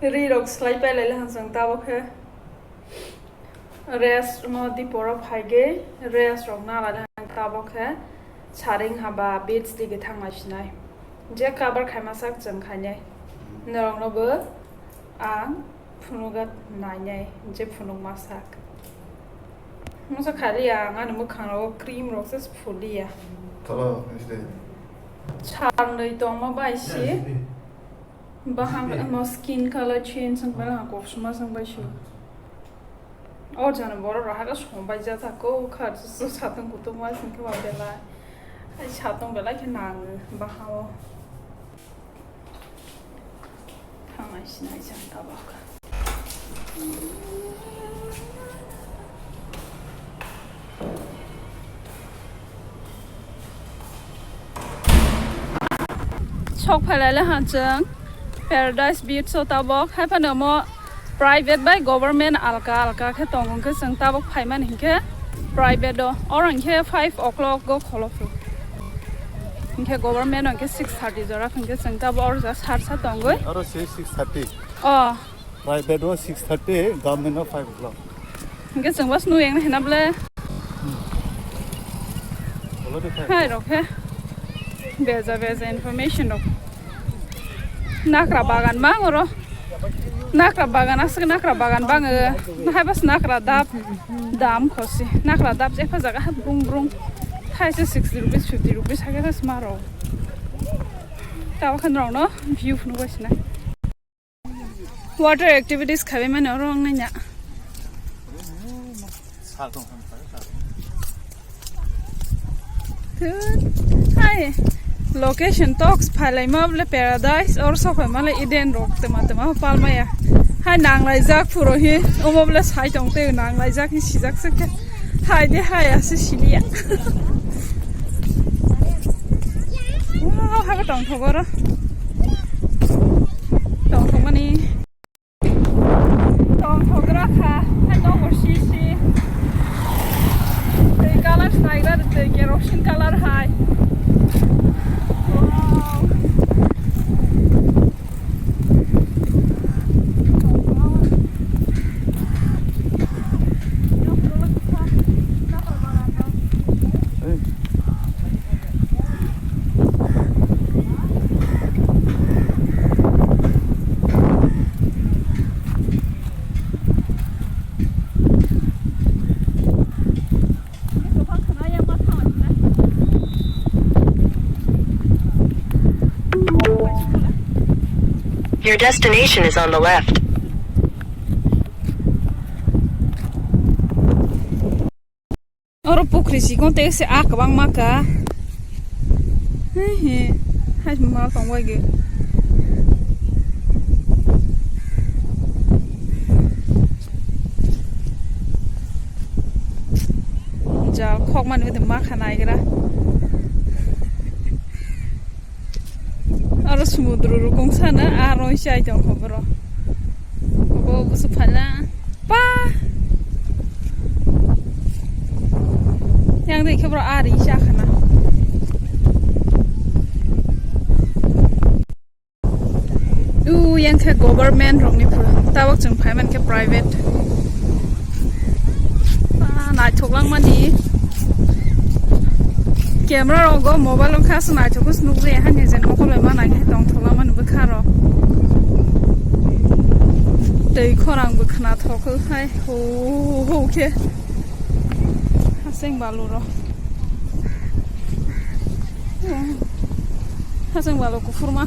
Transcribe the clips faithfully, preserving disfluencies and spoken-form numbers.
Ri rok slai pai lai le hang chwng tabok khe. Rest no diporo phaigwi rest rok na lai le hang tabok khe. Saring haba beach digi thang lai sinai. Je cover khai ma sak chwng khainai. Norok no bo ang phunugo nainai je phunuk ma sak. Masa khali ang ani mwkhang rogo cream rok se phuli ya. Tolo, is de. Sal nwi tongma bai si. Baham mo skin color change wng bai lang kok suma sung bai si. O jana borok rok haga song bai ja ta ko kha so satung kutung ma sing khe ba belai. Ai satung belai khe nang bahao. Thangnai sinai jang tabok. Sok phailai le hang chwng Paradise Beach o tabok. Hai phano omo private bai government alka alka khe tongo, hwnkhe chwng tabok phaimani hinkhe private o. Oro hinkhe five o'clock o kholo phu. Hinkhe government o hinkhe six thirty jora, hinkhe chwng tabok oro ja sar sa tongwi. Oro se six thirty. O. Private o six thirty, government o five o'clock. Hinkhe chwng bus nu yang hena ble. Already five. Hai rok he. Beja beja information rok. Nakra bagan bang oro. Nakra bagan aswk nakra bagan bang. Hai bus nakra dap dam khosi. Nakra dap jekha jaga ha brung brung. Hai se sixty rupees, fifty rupees hake bus maro. Tawa khan rok no view phunu bai sinai. Water activities khabai mani oro wng nanya. Hai, location talks phailai ma bole paradise or sokhoi ma le Eden rok tema tema palmaya. Hai nang lai jak phuro hi omo bole sai tong tei nang lai jak hi sijak se khe. Hai de hai ase siliya. Wow, haba tongthok oro. Tongthokmani. Tongthok gra kha. Hai nogo sisi. Tei color snaigra de tei kerosene color hai. Wow. Your destination is on the left. Oro pukri sikon te se a kwbangma ka. He he. Hai mal tong wai ge. Jal khok mani wngte ma kha naigra. Aro sumudru rukung sana aro chai tong kho borok. Bo busu phala pa. Yang dei khe borok ari cha khana. U yang khe government rokni phuru, tabok chwng phai mankhe private. Ah, naithok langmani. Camera rogo mobile o kha se naithok khe se nukjaya, hani jen mokol bai ma nai khe tongthok langmani bwkha rok. Tei khorang bw khwnathok khe hai ho ho khe. Haseng balu rok. Haseng balu kuphurma.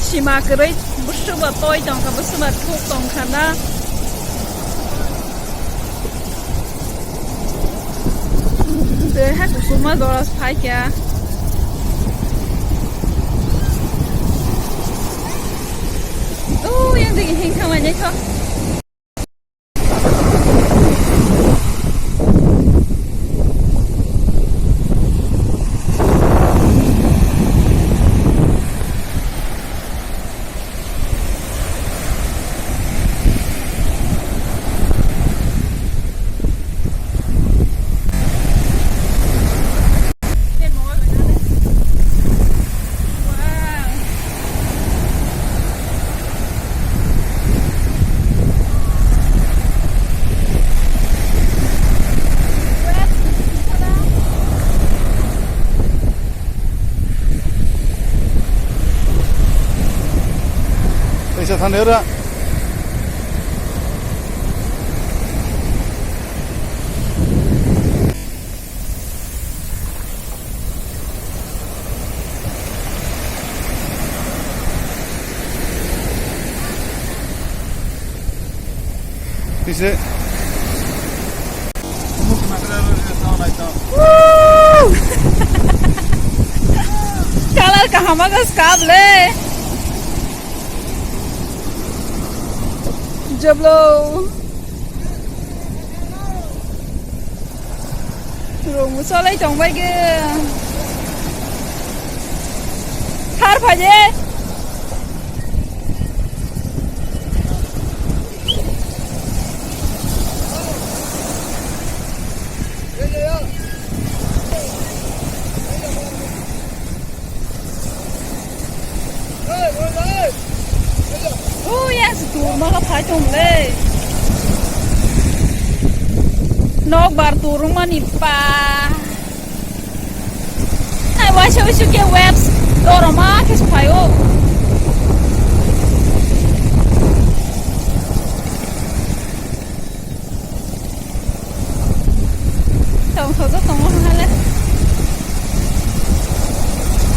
Sima kwrwi bwswk ba toi tongkha, bwswk ba thuk tongkha na. Tei hai kuchukma jora se phai kha. O yang digi hing thang lai naitho. Thani ora. Pise. Color kaham aga skap le. Jablo. Rong bo cholai tong bai ge. Thar phai de. Oh yes, turma ka phai tong le. Nokbar turma ni pa. Ai waisa waisa ke waves doroma ke phai o. Tongthokjak tongo hwnkhale.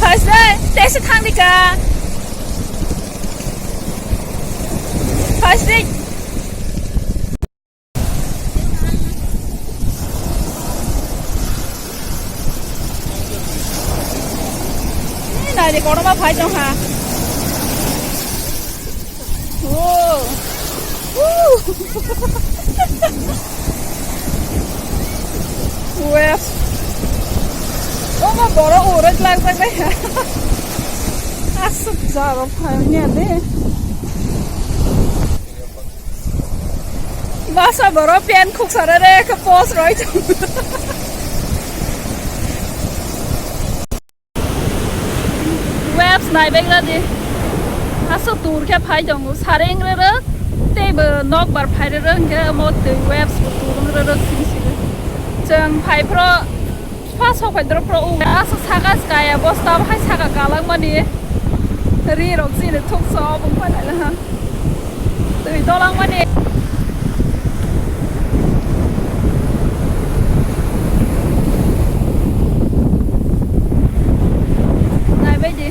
Phaisde, tesa thangdika. Phaisde. Nai de, kotorma phai tongkha. Oh. Woo. Wes. Omo borok urui lagjak bai. Aswk jaro phaimya de. Masa borok pen khuk sara re khe post roi. Waves naibagra di. Aswk tur khe phai tongo. Sareng rerek, teibo nokbar phai rerek, hwnkhe omo twi waves bo tur wng rerek sing sing. Chwng phai phro, pha sok phai doro phro, o aswk saka kaya bosta bo hai saka kalangmani. Ri rok chini thuksa obo phai nai ha. Twi tolangmani. Naibaidi.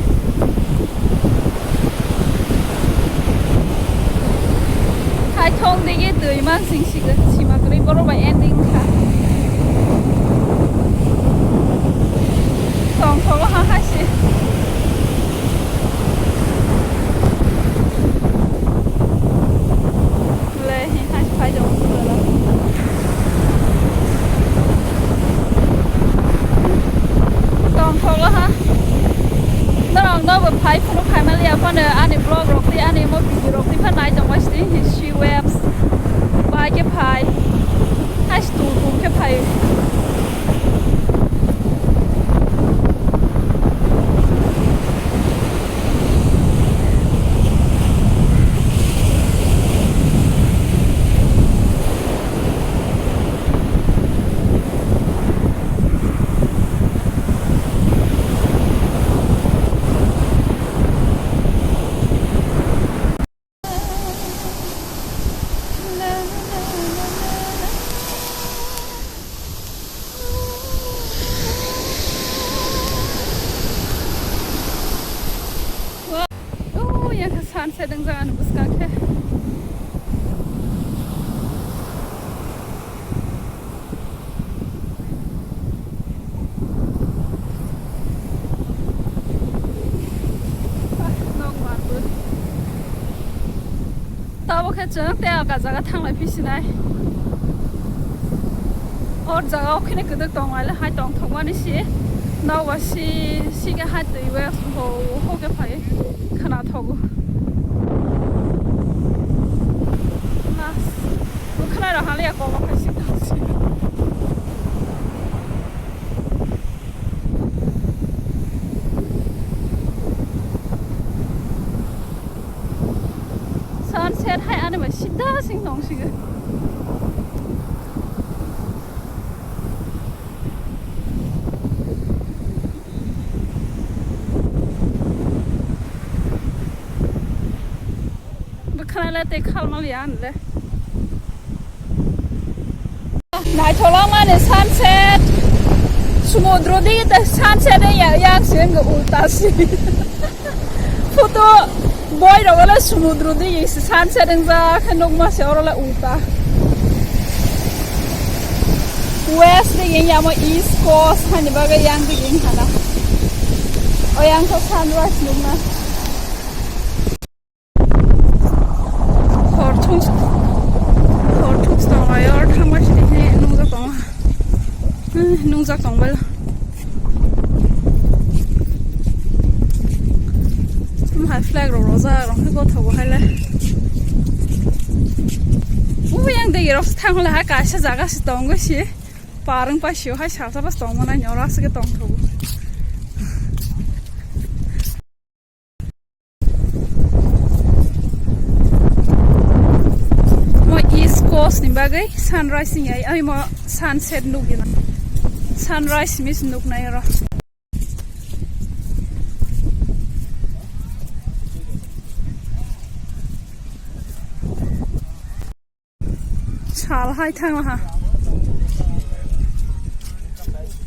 Hai thong digi twi mansing sigo, sima kwrwi borok bai ending kha. Tongthogo ha hai se. Le, hai phai tongo. Tongthogo ha. Norok no bo phai phuru phai maliya phano ani vlog rok tei ani mo video rok tei pha nai tongbai sidi history waves. Bai khe phai. Hai stu kum khe phai. Oh, yang khe sunset wngjago ani bwskang khe. Nokbar bo. Tabuk khe chwng tei o jaga thanglai phisinai. O jaga o kheno kwdwk tongmani hai tongthokmani se. Nogo si, si khe hai twi o ho, ho khe phai khwna thogo. Mas, bo khwna rok haliya kok o phai si tong si. Sunset hai ani bai sida sing tong sigo. Ala tei khalmaliya anle. Naitholok mani sunset. Sumudro di te sunset ya, yang sing ulta si. Photo boy rok le sumudro di sunset wng ja khe nukma se oro le ulta. West di yang yamo east coast hani bagwi yang di yang hana. O yang to sunrise nukna. Hor thung, hor thung tong lai or thang bai sini he nungjak tong. Hmm, nungjak tong bai. Hai flag rok rojak rok khe gothogo hai le. Ubi yang degi rok thang le ha kaisa jaga si tong si. Parang pa sio hai salsa pas tong mana nyora se tong thogo. Mo East Coast ni bagwi sunrise ni ai, ai mo sunset nukgina. Sunrise miss nuknai oro. Sal hai thang ha.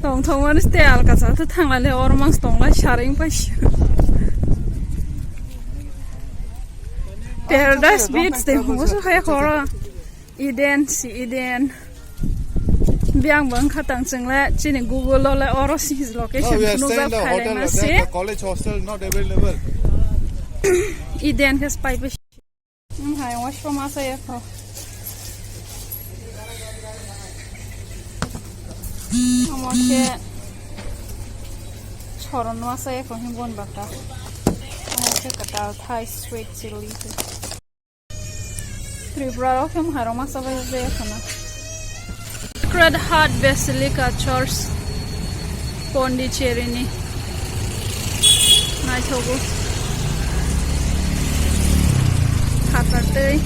Tong thong mani tei alka cha tha thang lai le or mang tong lai saring pai. Paradise Beach de hungo so hai khoro. Eden si Eden. Biang bang kha tang chang le chini Google lo le oro si his location phunuk jak phai lai ma se. College hostel not available. Eden khe spai pai. Hmm, hai, wash pa masa ya ko. Amo khe choron masa ya ko himbon bata. Amo khe katal Thai sweet chili. Tripura rok khe masa bai ya ko na. Sacred Heart Basilica Church, Pondicherry ni. Naithogo. Phatar tei.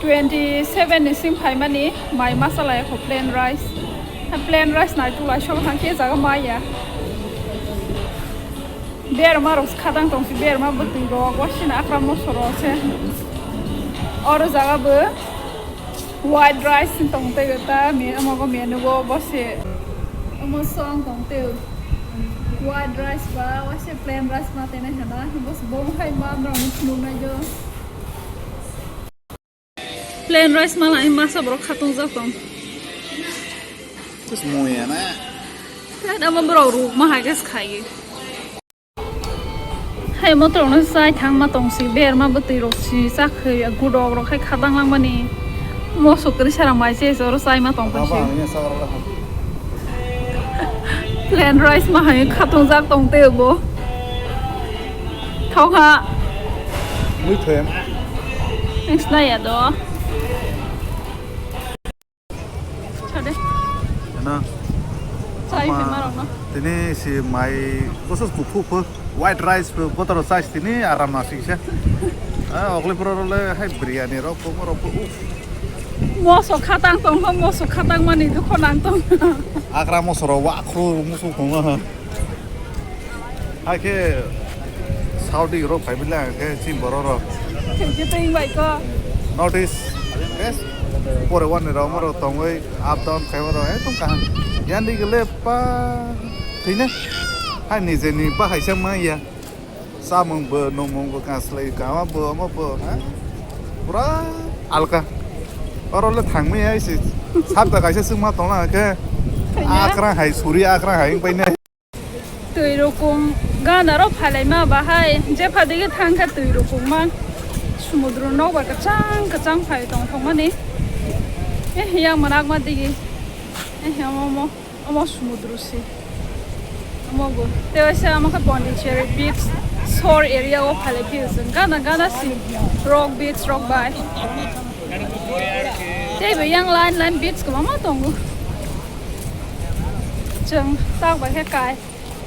Twenty seven ni sing phaimani mai masa lai kho plain rice. Ha, plain rice nai tulai sok thang khe jaga maya. Berma rok khatang tong si berma bwtwi rok wasina akram no soro se. Oro jaga bo white rice tong tei ta mi amo go menu go bo se. Omo song tong teo. White rice ba, waise plain rice ma tene hena. Bos bo hai ma amrang ni phunuk nai jo. Plain rice ma lai masa borok khatung jak tong. Tus mo ya na. Plain ama borok ruk ma hai gas khai. Hai motor no chai thang ma tong si, ber ma bwtwi rok si, chakhwi gudok rok khai khadang lang mani. Mosok kwrwi sara mai se oro chai ma tong pai se. Plain rice ma hai khatung jak tong tei bo. Thok ha. Mui thoyam. Next na ya do. Chade. Na. Chai phi marok no. Tini si mai kosas kuphuk pho white rice pho botoro chai tini aram asik se. Ah, okle pura role hai biryani rok pho morok pho. Moso khatang tong pho, moso khatang mani dukho nang tong. Akra moso ro wa khro musu khonga ha. Hai khe Saudi rok phai bila khe chini borok rok. Khe twi bai ko. North East, yes. Pore wani rok moro tongoi up down khai moro ekdom kaham. Yandi gele pa thine. Hai nije ni bahai se ma ya. Samung bo, numung bo, kaslai kama bo, ama bo, ha? Pura alka. Oro le thangmi hai si. Sabda kaisa sungma tongna khe. Kanya? Akra hai suri akra hai paine. Twi rukung gana ro phalai ma bahai, je phadigi thang kha twi rukung ma. Sumudro nok ba kwchang kwchang phai tong thong mani. Eh, yang manak ma digi. Eh, yang omo, omo sumudro si. Omo go. Te waisa omo kha Pondicherry Beach Shore area o phalai phio chwng gana gana si rock beach rok bai. Tei bo yang line line beach kwbangma tongo. Chwng tak bai khe kai.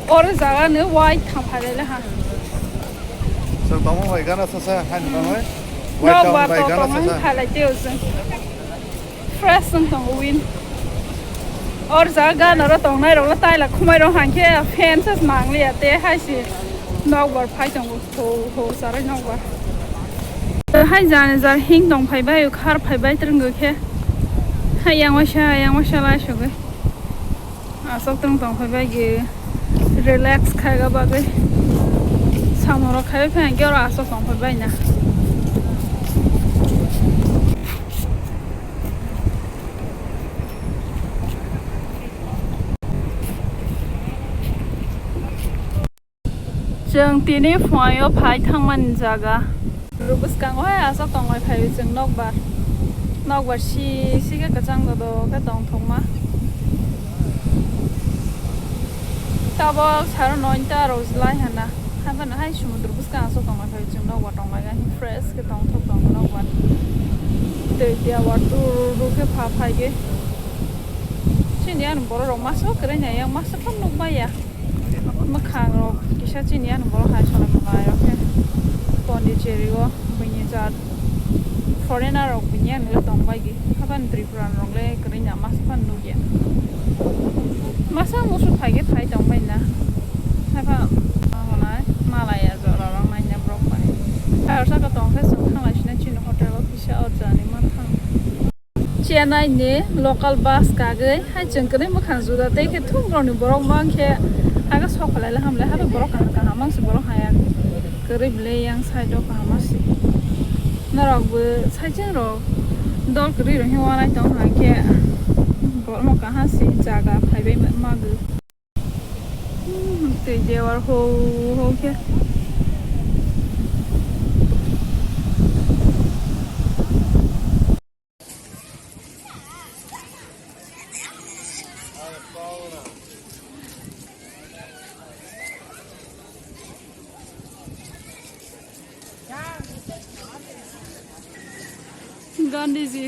Oro jaga no wai thang phalai le ha. Chwng tongma bai gana sasa hani bangwi. Wai Nok town ba bai to gana tongma sasa. Phalai phio chwng. Fresh wng tongo win. Or jaga ganaro tongnai rokle taila khumai rok hangkhe fan se mang liya te hai se nokbar phai tongo ho ho sarai nokbar. Hai jani jar hing tong phai bai khar phai bai twrwngwi khe hai yang waisa yang waisa lai sogwi. Aswk twrwng tong phai bai gi relax khaiga bagwi samung rok khaiwi phai hangkhe oro aswk tong phai bai na. Chwng tini phuaio phai thangmani jaga. Bwskango hai aswk tongwi phaiwi chwng nokbar. Nokbar si si khe kwchang dodo khe tongthokma. Tabok saro noita rok lai hana. Haibano hai sumudru bwskang aswk tongwi phaiwi chwng nokbar tonglaikha. Fresh khe tongthok tongo nokbar. Tei diyawar dur dur khe pha phaigwi. Chini ani borok rok masa kwrwi nai yang masa phano nukmaya. Mwkhang rok kisa chini ani borok hai sono manai rok khe Pondicherry o buini jat foreigner rok bini ani le tong bai di. Hapan Tripura rok le kwrwi na masa phano nukya. Masa musu phai khe phai tong bai na. Haiba ma hwnai malaya jora rok naina borok bai. Hai saka tong khe chwng thang lai sina chini hotel o kisa o jani ma thang. Chennai ni local bus kagwi hai chwng kwrwi mwkhang juda tei khe thung rokni borok mang khe aga sok khlai le hamle habo borok kaham kaham mang se borok haya kwrwi bwle yang side o kaham ma se norok bo saichung rok dol kwrwi rok hwnwi uanai tong hai khe borok no kaham se jaga phaibai magwi. Hmm, tei dewar ho ho khe. Gandhiji.